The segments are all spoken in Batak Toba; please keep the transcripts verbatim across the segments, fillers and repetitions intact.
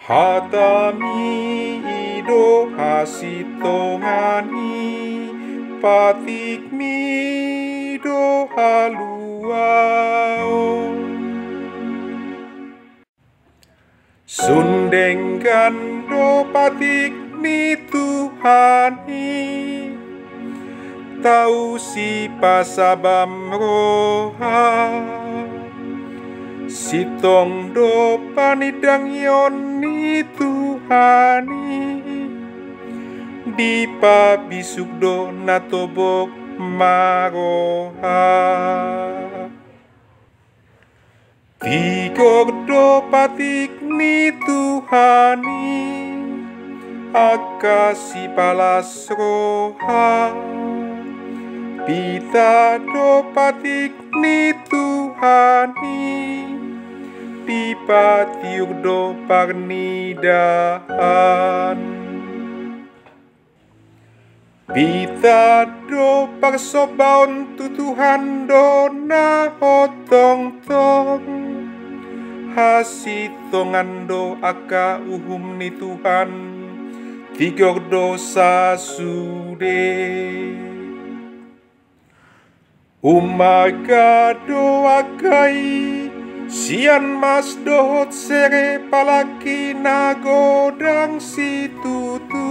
Hatami i do hasintongan i, patikmi do haluaon. Sun denggan do patik ni Tuhan i, tau sipasabam roha. Sintong do panindangion ni Tuhan i, dipabisuk do na tobok maroha. Tigor do patik ni Tuhan i, angka sipalas roha. Pita do patik ni Tuhan i, dipatiur do parnidaan. Pita do parsombaon tu Tuhan do na hot tongtong. Hasintongan do angka uhum ni Tuhan, tigor do sasude. Umaga do angka i, sian mas dohot sere palangki na godang situtu.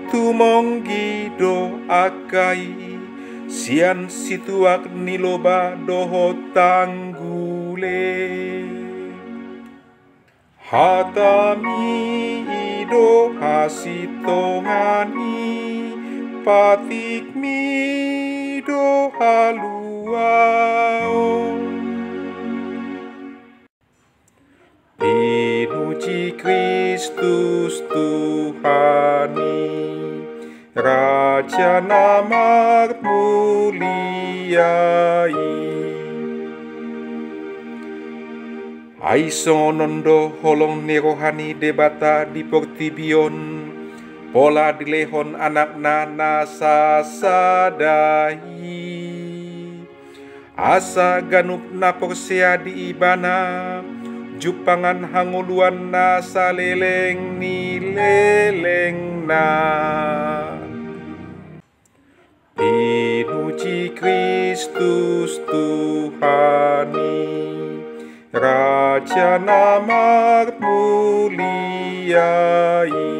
Tumonggi do angka i, sian situak ni loba dohot tanggule. Hatami i do hasintongan i, patikmi do haluaon. Pinuji Kristus Tuhan i, Raja na marmulia i. Ai songon on do holong ni roha ni Debata di portibi on, pola dilehon Anakna na sasada i. Asa ganup na porsea di Ibana, jumpangan hangoluan na saleleng ni lelengna. Pinuji Kristus Tuhan i, Raja na marmulia i.